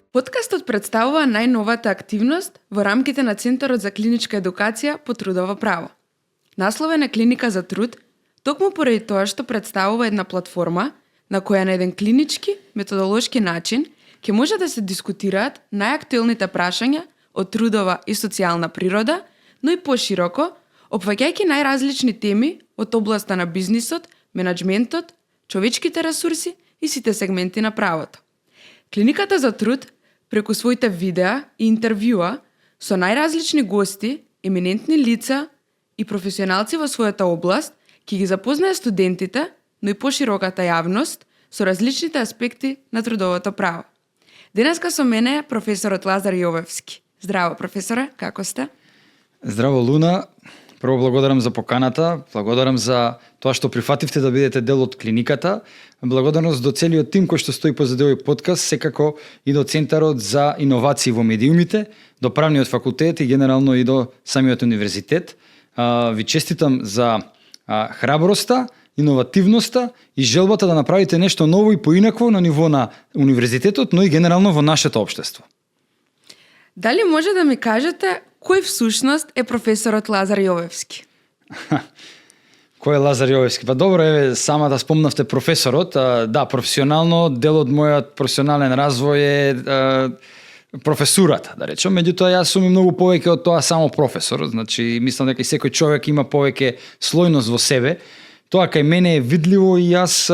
Подкастот представува најновата активност во рамките на Центарот за клиничка едукација по трудово право. Насловен е Клиника за труд, токму поради тоа што представува една платформа на која на еден клинички, методолошки начин ќе може да се дискутираат најактуелните прашања од трудова и социјална природа, но и пошироко, опфаќајќи најразлични теми од областа на бизнисот, менаџментот, човечките ресурси и сите сегменти на правото. Клиниката за труд преку своите видеа и интервјуа со најразлични гости, еминентни лица и професионалци во својата област ќе ги запознае студентите, но и пошироката јавност со различните аспекти на трудовото право. Денеска со мене е професорот Лазар Јовевски. Здраво, професоре, како сте? Здраво, Луна. Прво благодарам за поканата, благодарам за тоа што прифативте да бидете дел од клиниката. Благодарност до целиот тим кој што стои позади овој подкаст, секако и до Центарот за иновации во медиумите, до Правниот факултет и генерално и до самиот универзитет. Ви честитам за храброста, иновативноста и желбата да направите нешто ново и поинакво на ниво на универзитетот, но и генерално во нашето општество. Дали може да ми кажете кој всушност е професорот Лазар Јовевски? Кој е Лазар Јовевски? Па добро, еве, сама да спомнавте професорот. Да, професионално, дел од мојот професионален развој е професурата, да речем. Меѓутоа, јас сум и многу повеќе од тоа само професор. Значи, мислам дека и секој човек има повеќе слојност во себе. Тоа кај мене е видливо и јас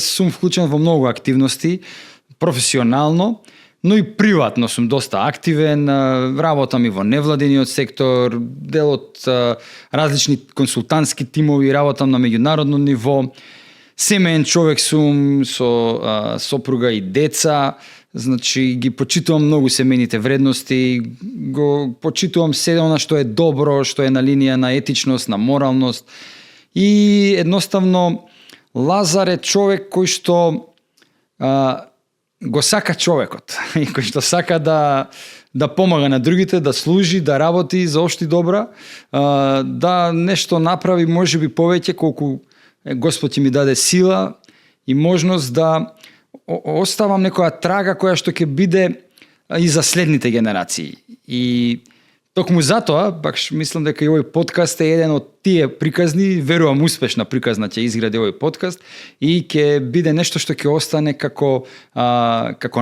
сум вклучен во многу активности, професионално, но и приватно сум доста активен, работам и во невладениот сектор, дел од различни консултантски тимови, работам на меѓународно ниво, семеен човек сум со сопруга и деца, значи ги почитувам многу семејните вредности, го почитувам се она што е добро, што е на линија на етичност, на моралност и едноставно Лазар е човек кој што го сака човекот и кој што сака да помага на другите, да служи, да работи за општи добра, да нешто направи можеби повеќе колку Господ ми даде сила и можност да оставам некоја трага која што ќе биде и за следните генерации. И токму затоа, пак мислам дека и овој подкаст е еден од тие приказни, верувам успешна приказна ќе изгради овој подкаст и ќе биде нешто што ќе остане како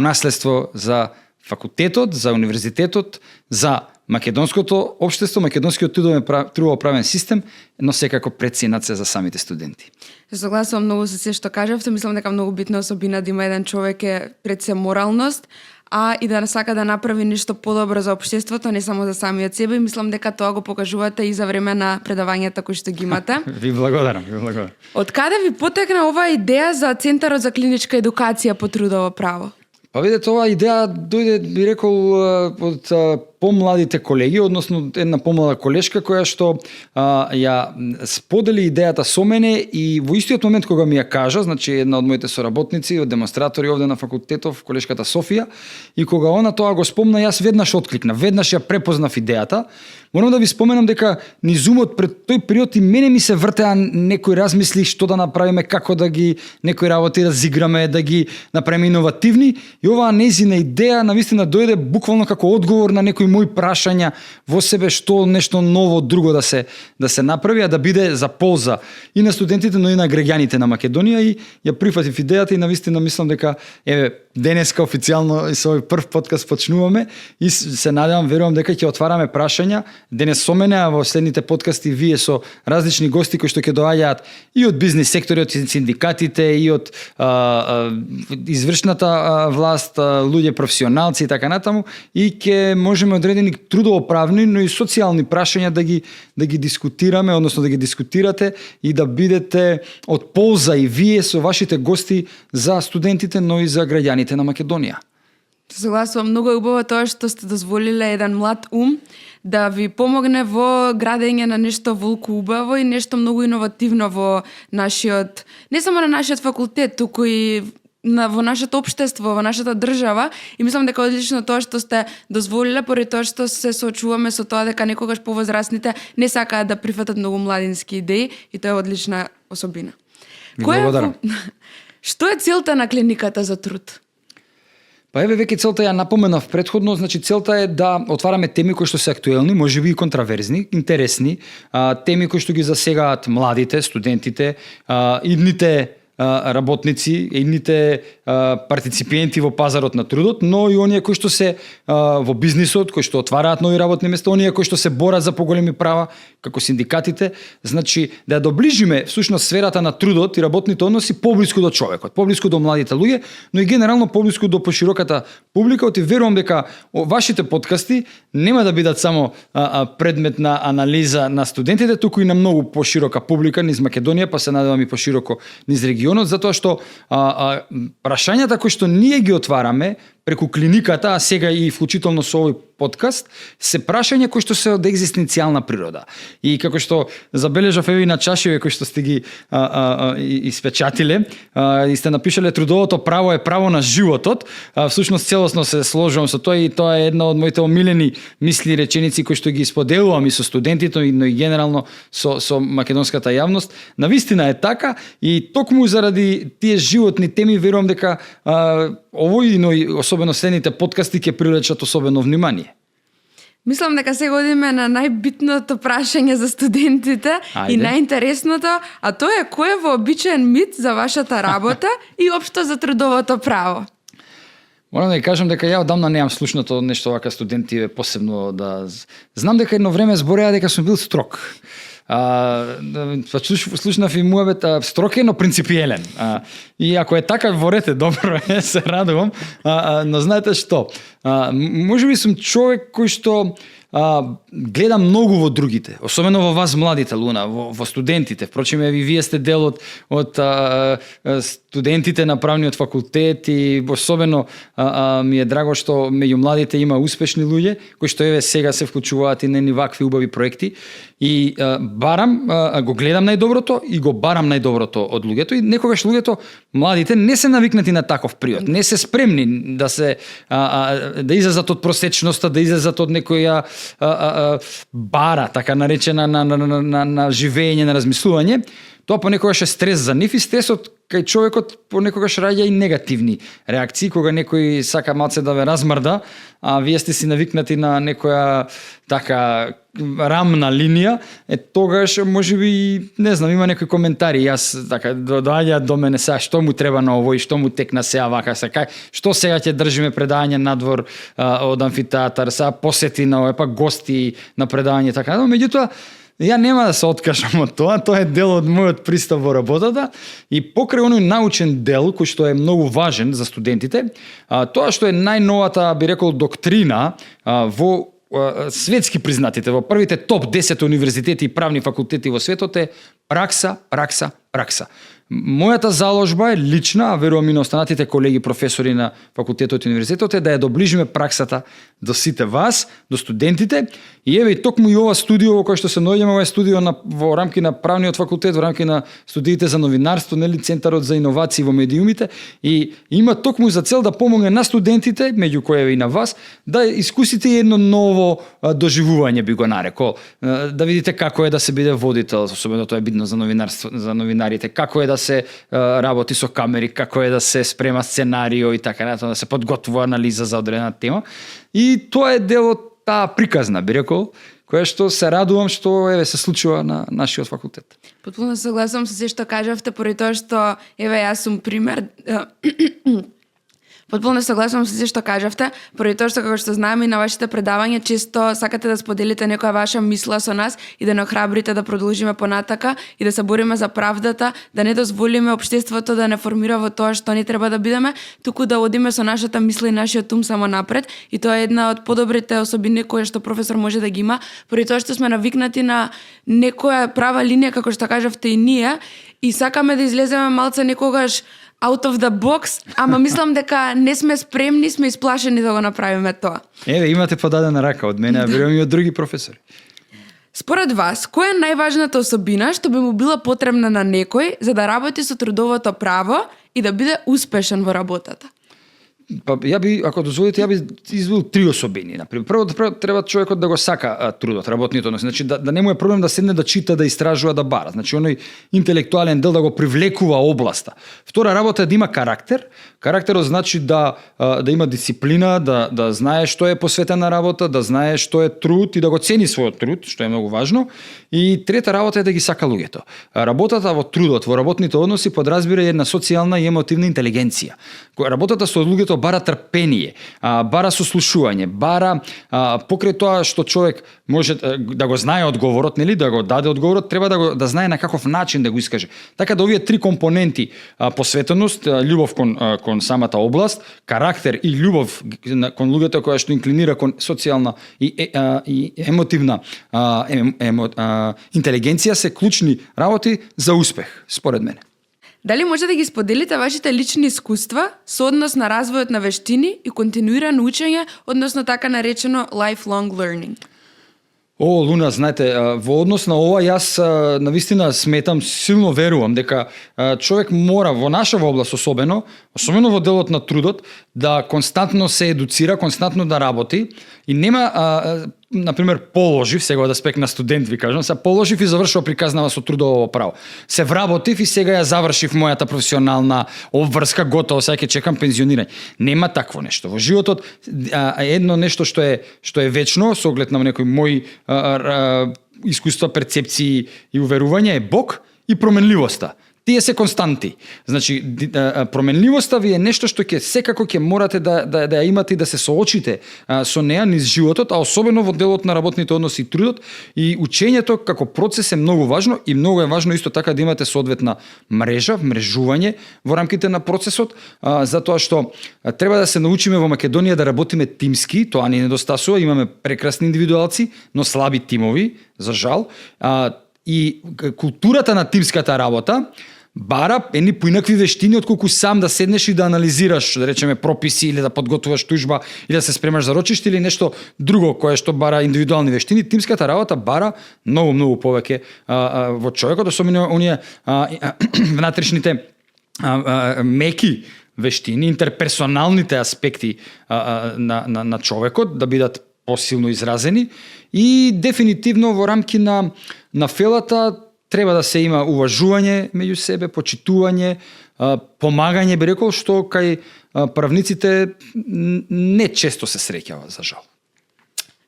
наследство за факултетот, за универзитетот, за македонското општество, македонскиот трудово-правен систем, но секако преценат се за самите студенти. Се согласувам многу со се што кажавте, мислам дека многу битна особина да има еден човек е пред се моралност, а и да сака да направи нешто подобро за општеството, не само за самиот себе. Мислам дека тоа го покажувате и за време на предавањата кои што ги имате. Ви благодарам. Од каде ви потекна оваа идеја за Центарот за клиничка едукација по трудово право? Па видете, оваа идеја дојде, би рекол, од помладите колеги, односно една помлада колешка која што ја сподели идејата со мене и во истиот момент кога ми ја кажа, значи една од моите соработници, од демонстратори овде на факултетов, колешката Софија, и кога она тоа го спомна, јас веднаш откликнав, веднаш ја препознав идејата. Морам да ви споменам дека низ умот пред тој период и мене ми се вртеа некои размисли што да направиме, како да ги некои работи да зиграме, да ги направиме иновативни, и оваа нејзина идеја навистина дојде буквално како одговор на некои мои прашања во себе, што нешто ново друго да се направи, а да биде за полза и на студентите, но и на граѓаните на Македонија, и ја прифатив идејата и навистина мислам дека денеска официјално и со овој прв подкаст почнуваме и се надевам, верувам дека ќе отвараме прашања денес со мене, а во следните подкасти вие со различни гости кои што ќе доаѓаат и од бизнис секторот, и од синдикатите, и од извршната власт, луѓе професионалци и така натаму, и ќе можеме одредени трудово-правни, но и социјални прашања да ги дискутираме, односно да ги дискутирате и да бидете од полза и вие со вашите гости за студентите, но и за граѓаните на Македонија. Согласувам, многу е убаво тоа што сте дозволиле еден млад ум да ви помогне во градење на нешто волку убаво и нешто многу иновативно во нашиот, не само на нашиот факултет, туку и во нашето општество, во нашата држава, и мислам дека одлично тоа што сте дозволиле, поради тоа што се соочуваме со тоа дека некогаш повозрасните не сакаат да прифатат многу младински идеи, и тоа е одлична особина. Благодарам. Што е целта на клиниката за труд? Па еве веќе целта ја напоменав претходно, значи целта е да отвараме теми кои што се актуелни, можеби и контраверзни, интересни, теми кои што ги засегаат младите, студентите, идните работници, идните партиципиенти во пазарот на трудот, но и оние кои што се во бизнисот, кои што отвараат нови работни места, оние кои што се борат за поголеми права, како синдикатите, значи да ја доближиме всушност сферата на трудот и работните односи поблиску до човекот, поблиску до младите луѓе, но и генерално поблиску до пошироката публика, и верувам дека вашите подкасти нема да бидат само предмет на анализа на студентите, туку и на многу поширока публика низ Македонија, па се надевам и пошироко низ регионот, затоа што прашањата кои што ние ги отвараме преку клиниката, а сега и вклучително со овој подкаст, се прашања кои што се од екзистенцијална природа. И како што забележав еве на чашиве кои што сте ги испечатиле, и сте напишале трудовото право е право на животот, всушност целосно се сложувам со тоа и тоа е една од моите омилени мисли и реченици кои што ги споделувам и со студентите, но и генерално со македонската јавност. Навистина е така и токму заради тие животни теми верувам дека овој, но и особено следните подкасти ќе привлечат особено внимание. Мислам дека сега одиме на најбитното прашање за студентите. Ајде. И најинтересното, а тоа е кој е вообичаен мит за вашата работа и општо за трудовото право. Морам да ја кажам дека ја одамна немам слушнато нешто вака студенти посебно да знам дека едно време збореа дека сум бил строг. Слушнав и муабет строг е, но принципиелен. И ако е така, ворете, добро е, се радувам. Но знаете што? Можеби сум човек кој што гледам многу во другите, особено во вас младите, Луна, во студентите. Впрочем, вие сте дел од студентите на правниот факултет и особено ми е драго што меѓу младите има успешни луѓе кои што еве сега се вклучуваат и на вакви убави проекти и барам, го гледам најдоброто и го барам најдоброто од луѓето и некогаш луѓето, младите, не се навикнати на таков приод, не се спремни да се да излезат од просечноста, да излезат од некоја бара, така наречена на живење, на размислување. Тоа понекогаш е стрес за нив и стресот кај човекот понекогаш раѓа и негативни реакции, кога некој сака малце да ве размрда, а вие сте си навикнати на некоја така рамна линија, тогаш можеби не знам, има некои коментари, јас така доаѓаат до мене сега што му треба на овој, што му текна сега вака сега, што сега ќе држиме предавање надвор од амфитеатар, сега посети на овој, па гости на предавање така, но меѓутоа ја нема да се откажам од тоа е дел од мојот пристап во работата и покрај оној научен дел кој што е многу важен за студентите, тоа што е најновата, би рекол, доктрина во светски признатите, во првите топ 10 универзитети и правни факултети во светот е пракса, пракса, пракса. Мојата заложба е лична, а верувам и на останатите колеги професори на факултетот и универзитетот е да ја доближиме праксата до сите вас, до студентите. И еве токму и ова студио во кое што се наоѓаме, ова е студио во рамки на правниот факултет, во рамки на студиите за новинарство, нели Центарот за иновации во медиумите и има токму за цел да помогне на студентите, меѓу кои и на вас, да искусите едно ново доживување, би го нарекол, да видите како е да се биде водител, особено тоа е битно за новинарство, за новинарите, како е да се работи со камери, како е да се спрема сценарио и така натаму, да се подготвува анализа за одредена тема. И тоа е дел од таа приказна, би рекол, која што се радувам што еве се случува на нашиот факултет. Потпуно согласувам со се што кажавте, поради тоа што еве јас сум пример. Потполно согласувам со се што кажавте, поради тоа што како што знаеме и на вашите предавања често сакате да споделите некоја ваша мисла со нас и да не охрабрите да продолжиме понатака и да се бориме за правдата, да не дозволиме општеството да не формира во тоа што не треба да бидеме, туку да одиме со нашата мисла и нашиот ум само напред и тоа е една од подобрите особини кои што професор може да ги има, поради тоа што сме навикнати на некоја права линија како што кажавте и ние и сакаме да излеземе малце некогаш out of the box, ама мислам дека не сме спремни, сме исплашени да го направиме тоа. Еве, имате подадена рака од мене, а верувам и од други професори. Според вас, која е најважната особина што би му била потребна на некој за да работи со трудовото право и да биде успешен во работата? Па ја би, ако дозволите, ја би извил 3 особини. Например, прво треба човекот да го сака трудот, работниот однос. Значи да не му е проблем да седне да чита, да истражува, да бара. Значи оној интелектуален дел да го привлекува областа. Втора работа е да има карактер. Карактерот значи да има дисциплина, да знае што е посветена работа, да знае што е труд и да го цени својот труд, што е многу важно. И трета работа е да ги сака луѓето. Работата во трудот, во работните односи подразбира една социјална и емотивна интелигенција. Работата со луѓето бара трпение, бара сослушување, бара покрај тоа што човек може да го знае одговорот, нели, да го даде одговорот, треба да знае на каков начин да го искаже. Така да овие 3 компоненти, посветеност, љубов кон самата област, карактер и љубов кон луѓето која што инклинира кон социјална и емотивна интелигенција се клучни работи за успех, според мене. Дали може да ги споделите вашите лични искуства со однос на развојот на вештини и континуирано учење, односно така наречено lifelong learning? Луна, знаете, во однос на ова јас навистина сметам, силно верувам дека човек мора во нашава област особено во делот на трудот, да константно се едуцира, константно да работи и нема например, положив, сега од аспект на студент ви кажам, се положив и завршува приказнава со трудово право. Се вработив и сега ја завршив мојата професионална обврска, готово, сега ќе чекам пензионирање. Нема такво нешто. Во животот едно нешто што е вечно, со оглед на некои мои искуства, перцепции и уверувања е Бог и променливоста. Тие се константи. Значи, променливоста ви е нешто што секако ќе морате да ја имате и да се соочите со неа низ животот, а особено во делот на работните односи и трудот. И учењето како процес е многу важно и многу е важно исто така да имате соодветна мрежа, мрежување во рамките на процесот, затоа што треба да се научиме во Македонија да работиме тимски, тоа ни недостасува, имаме прекрасни индивидуалци, но слаби тимови, за жал. И културата на тимската работа бара едни поинакви вештини отколку сам да седнеш и да анализираш, да речеме, прописи или да подготвуваш тужба или да се спремаш за рочиште или нешто друго кое што бара индивидуални вештини. Тимската работа бара многу повеќе во човекот, особено оние внатрешните меки вештини, интерперсоналните аспекти на човекот да бидат посилно изразени и дефинитивно во рамки на фелата треба да се има уважување меѓу себе, почитување, помагање, би рекол, што кај правниците не често се среќава, за жал.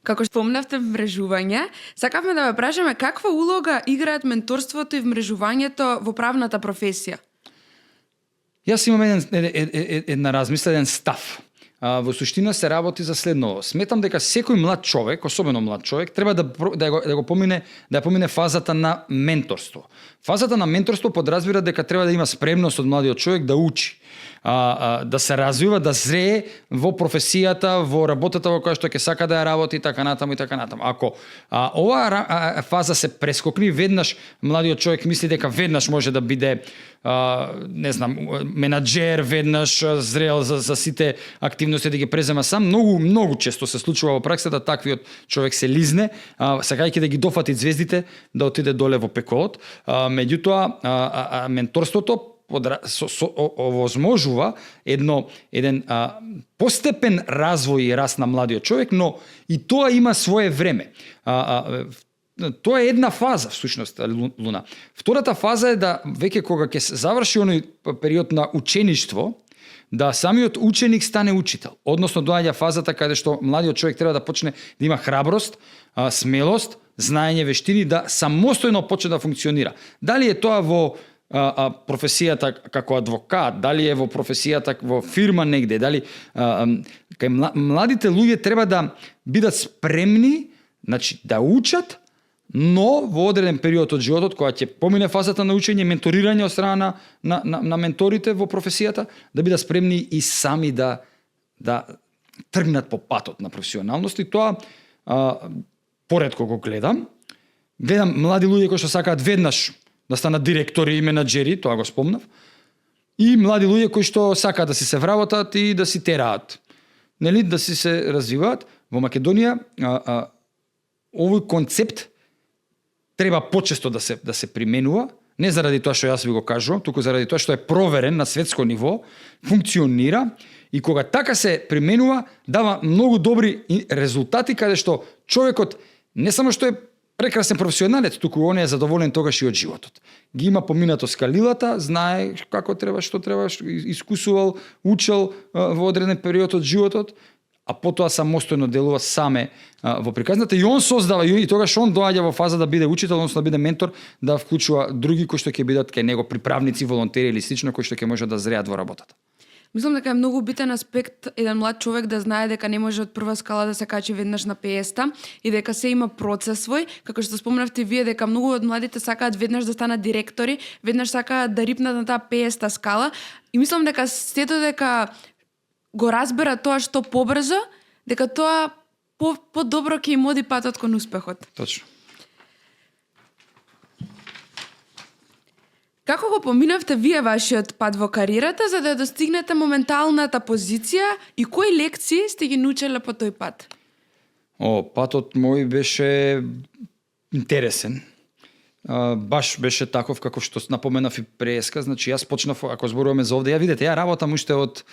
Како спомнавте вмрежување, сакавме да ве прашаме каква улога играат менторството и вмрежувањето во правната професија? Јас имам една размисла, еден став. Во суштина се работи за следно. Сметам дека секој млад човек, особено млад човек, треба да помине фазата на менторство. Фазата на менторство подразбира дека треба да има спремност од младиот човек да учи, да се развива, да зрее во професијата, во работата во која што ќе сака да ја работи, така натаму и така натаму. Ако оваа фаза се прескокни, веднаш младиот човек мисли дека веднаш може да биде менаџер, веднаш зрел за сите активности да ги презема сам. Многу често се случува во праксата таквиот човек се лизне, сакајќи да ги дофати звездите, да отиде доле во пеколот. Меѓутоа, менторството овозможува еден постепен развој и раст на младиот човек, но и тоа има свое време. Тоа е една фаза, всушност, Луна. Втората фаза е да веќе кога ќе заврши оној период на учеништво, да самиот ученик стане учител. Односно доаѓа фазата каде што младиот човек треба да почне да има храброст, смелост, знаење, вештини, да самостојно почне да функционира. Дали е тоа во професијата како адвокат, дали е во професијата во фирма негде, дали кај младите луѓе треба да бидат спремни, значи да учат, но во одреден период од животот, кога ќе помине фазата на учење, менторирање од страна на менторите во професијата, да бидат спремни и сами да тргнат по патот на професионалност. И тоа поретко го гледам. Гледам млади луѓе кои што сакаат веднаш да станат директори и менаџери, тоа го спомнав, и млади луѓе кои што сакаат да се вработат и да си тераат, нели, да се развиваат. Во Македонија овој концепт треба почесто да се применува, не заради тоа што јас ви го кажувам, туку заради тоа што е проверен на светско ниво, функционира И кога така се применува, дава многу добри резултати, каде што човекот не само што е прекрасен професионалец, туку он е задоволен тогаш и од животот. Ги има поминато скалилата, знае како треба, што треба, искусувал, учел во одреден период од животот, а потоа самостојно делува саме во приказната и он создава и тогаш он доаѓа во фаза да биде учител, односно да биде ментор, да вклучува други кои што ќе бидат кај него приправници, волонтери или слично кои што ќе можат да зреат во работата. Мислам дека е многу битен аспект еден млад човек да знае дека не може од прва скала да се качи веднаш на 50-та и дека се има процес свој, како што спомнавте вие дека многу од младите сакаат веднаш да станат директори, веднаш сакаат да рипнат на таа 50-та скала и мислам дека сето дека го разбера тоа што побрзо, дека тоа по-добро ќе им оди патот кон успехот. Точно. Како го поминавте вие вашиот пат во кариерата за да достигнете моменталната позиција и кои лекции сте ги научеле по тој пат? Патот мој беше интересен. Баш беше таков како што напоменав и преска, значи јас почнав, ако зборуваме за овде, ја видите, ја работам уште од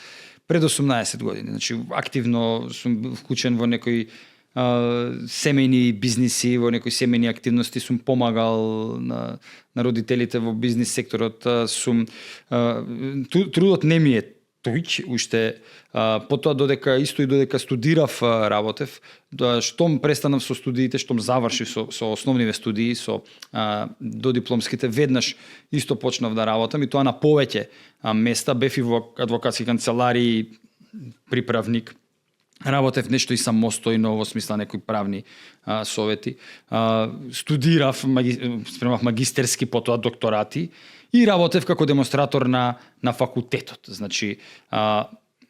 пред 18 години. Значи активно сум вклучен во некои семејни бизниси, во некои семејни активности, сум помагал на родителите во бизнис секторот, трудот не ми е тој уште, потоа додека студирав, работев, штом престанав со студиите, штом завршив со основниве студии, со додипломските, веднаш исто почнав да работам и тоа на повеќе места, бев и во адвокатски канцеларии, приправник. Работев нешто и самостојно во смисла некои правни совети. Студирав, спремав магистерски, потоа докторати и работев како демонстратор на факултетот. Значи,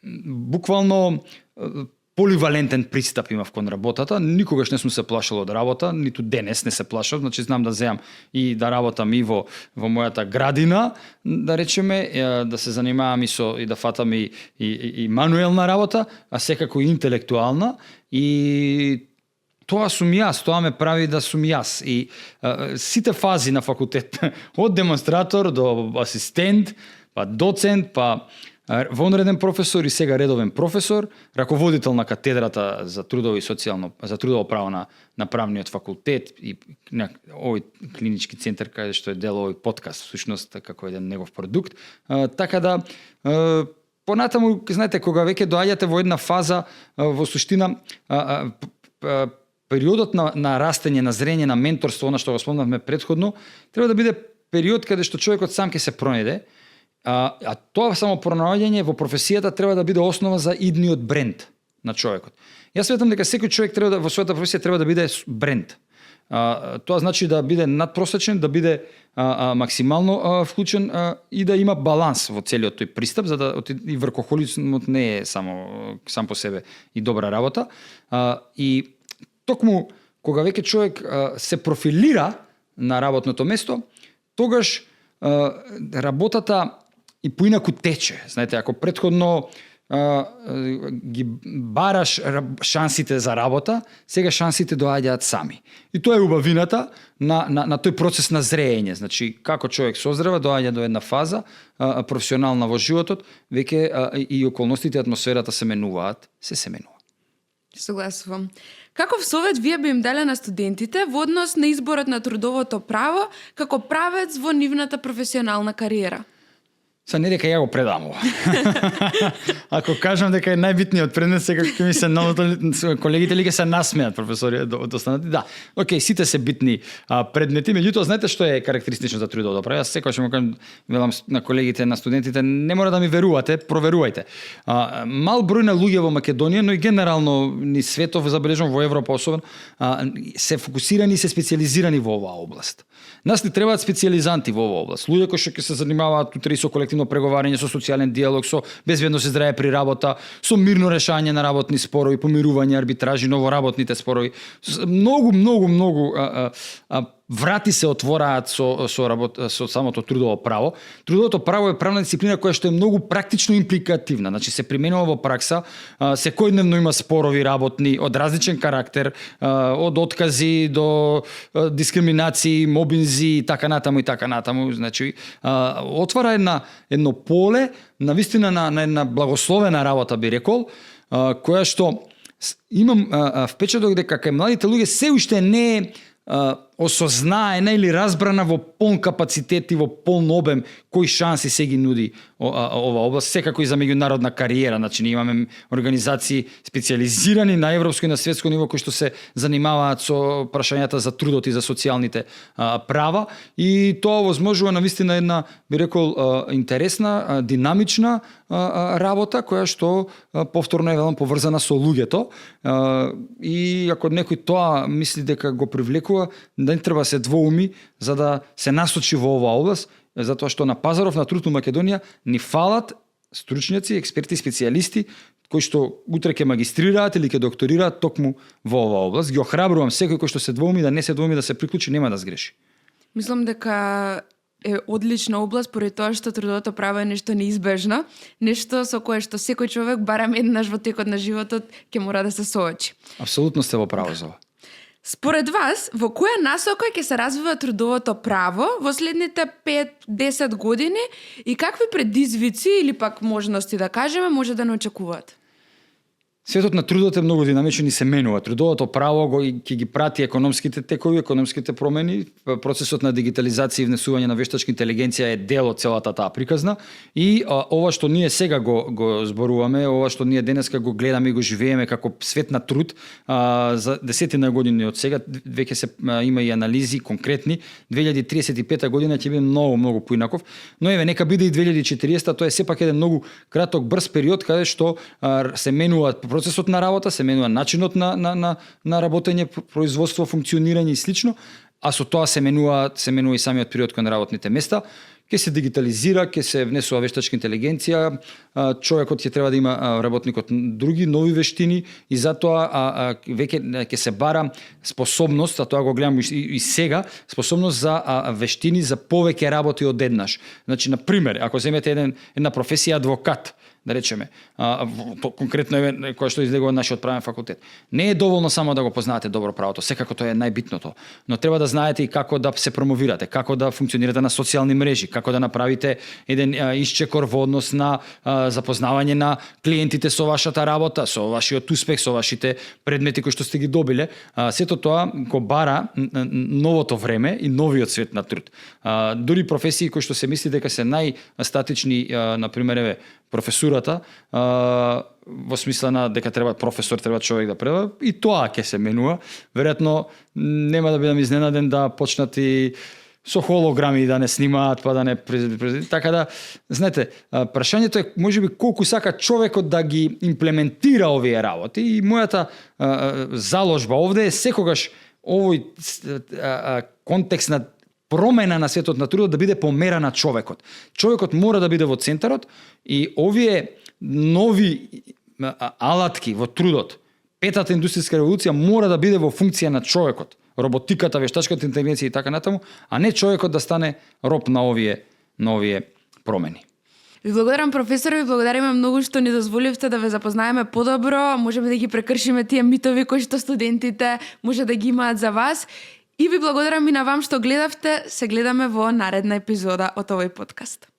буквално поливалентен пристап имав кон работата. Никогаш не сум се плашал од работа, ниту денес не се плашам. Значи, знам да земам и да работам и во мојата градина, да речеме, да се занимавам и да фатам и мануелна работа, а секако и интелектуална. И тоа сум јас, тоа ме прави да сум јас. И сите фази на факултет, од демонстратор до асистент, па доцент, па вонреден професор и сега редовен професор, раководител на катедрата за трудово право на правниот факултет и на овој клинички центар каде што е дел овој подкаст, всушност како еден негов продукт. Така да понатаму, знаете, кога веќе доаѓате во една фаза, во суштина периодот на растење, на зрење, на менторство, она што го спомнавме претходно, треба да биде период каде што човекот сам ќе се пронајде. А тоа само пронаоѓање во професијата треба да биде основа за идниот бренд на човекот. Јас сметам дека секој човек треба во својата професија треба да биде бренд. Тоа значи да биде надпросечен, да биде максимално вклучен и да има баланс во целиот тој пристап, за да и вркохолизмот не е сам по себе и добра работа. И токму кога веќе човек се профилира на работното место, тогаш работата и поинаку тече. Знаете, ако претходно ги бараш шансите за работа, сега шансите доаѓаат сами. И тоа е убавината на тој процес на зреење. Значи, како човек созрева, доаѓа до една фаза професионална во животот, веќе и околностите, атмосферата се менуваат, се менува. Согласувам. Каков совет вие би им дале на студентите во однос на изборот на трудовото право како правец во нивната професионална кариера? Не дека ја го предам ова. Ако кажам дека е најбитниот предмет, сега ќе ми се колегите ли ќе се насмеат, професори, останати. Да, окей, сите се битни предмети, меѓутоа знаете што е карактеристично за трудовото право? Јас секогаш му кажам, велам на колегите, на студентите, не мора да ми верувате, проверувајте. Мал број на луѓе во Македонија, но и генерално ни светов, забележувам во Европа особено, се фокусирани и се специализирани во оваа област. Нас ни требаат специализанти во оваа област. Луѓе кои што ќе се занимаваат утре со колективно преговарање, со социјален диалог, со безбедност и здравје при работа, со мирно решање на работни спорови, помирување, арбитражи, новоработните спорови. Многу врати се отвораат со самото трудово право. Трудовото право е правна дисциплина која што е многу практично импликативна. Значи се применува во пракса, секојдневно има спорови работни од различен карактер, од откази до дискриминации, мобинзи и така натаму. Значи отвара едно поле навистина на една благословена работа, би рекол, која што имам впечаток дека кај младите луѓе се уште не е осознаена или разбрана во полн капацитет и во полн обем кои шанси се ги нуди ова област, секако и за меѓународна кариера. Значи, ние имаме организации специализирани на европско и на светско ниво кои што се занимаваат со прашањата за трудот и за социјалните права, и тоа возможува навистина една, би рекол, интересна, динамична работа која што повторно е велом поврзана со луѓето, и ако некој тоа мисли дека го привлекува, да не треба се двоуми за да се насочи во оваа област, затоа што на пазаров на труд во Македонија ни фалат стручњаци, експерти, специјалисти кои што утре ќе магистрираат или ќе докторираат токму во оваа област. Ги охрабрувам секој кој што се двоуми да не се двоуми, да се приклучи, нема да сгреши. Мислам дека е одлична област поради тоа што трудовото право е нешто неизбежно, нешто со кое што секој човек барем еднаш во текот на животот ќе мора да се соочи. Апсолутно сте во право за ова. Според вас, во која насока ќе се развива трудовото право во следните 5-10 години и какви предизвици или пак можности, да кажеме, може да не очекуваат? Светот на трудот е многу динамичен и се менува. Трудовото право ќе ги прати економските текови, економските промени. Процесот на дигитализација и внесување на вештачка интелигенција е дел од целата таа приказна. И ова што ние сега го зборуваме, ова што ние денеска го гледаме и го живееме како свет на труд, за десетина години од сега, веќе се има и анализи конкретни. 2035 година ќе биде многу поинаков. Но еве, нека биде и 2040, тоа е сепак еден многу краток, брз период каде што се менуваат процесот на работа, се менува начинот на работење, производство, функционирање и слично, а со тоа се менува и самиот период кон работните места. Ќе се дигитализира, ќе се внесува вештачка интелигенција, човекот ќе треба да има, работникот, други нови вештини, и затоа веќе ќе се бара способност, а тоа го гледам и сега, способност за вештини за повеќе работи одеднаш. Значи, на пример, ако земете една професија адвокат, да речеме, конкретно која што излегува нашиот правен факултет. Не е доволно само да го познаете добро правото, секако тоа е најбитното, но треба да знаете и како да се промовирате, како да функционирате на социјални мрежи, како да направите еден исчекор во однос на запознавање на клиентите со вашата работа, со вашиот успех, со вашите предмети кои што сте ги добиле. Сето тоа го бара новото време и новиот свет на труд. Дури професии кои што се мисли дека се најстатични, на пример, професурата, во смисла на дека треба човек да преда, и тоа ќе се менува. Веројатно нема да бидам изненаден да почнат и со холограми да не снимаат, па да не така да, знаете, прашањето е можеби колку сака човекот да ги имплементира овие работи, и мојата заложба овде е секогаш овој контекст на промена на светот на трудот да биде помера на човекот. Човекот мора да биде во центарот, и овие нови алатки во трудот, петата индустријска револуција мора да биде во функција на човекот. Роботиката, вештачката интелигенција и така натаму, а не човекот да стане роб на овие промени. Ви благодарам, професор, ви благодариме многу што ни дозволивте да ве запознаеме подобро, можеме да ги прекршиме тие митови кои што студентите може да ги имаат за вас. И ви благодарам и на вам што гледавте. Се гледаме во наредна епизода од овој подкаст.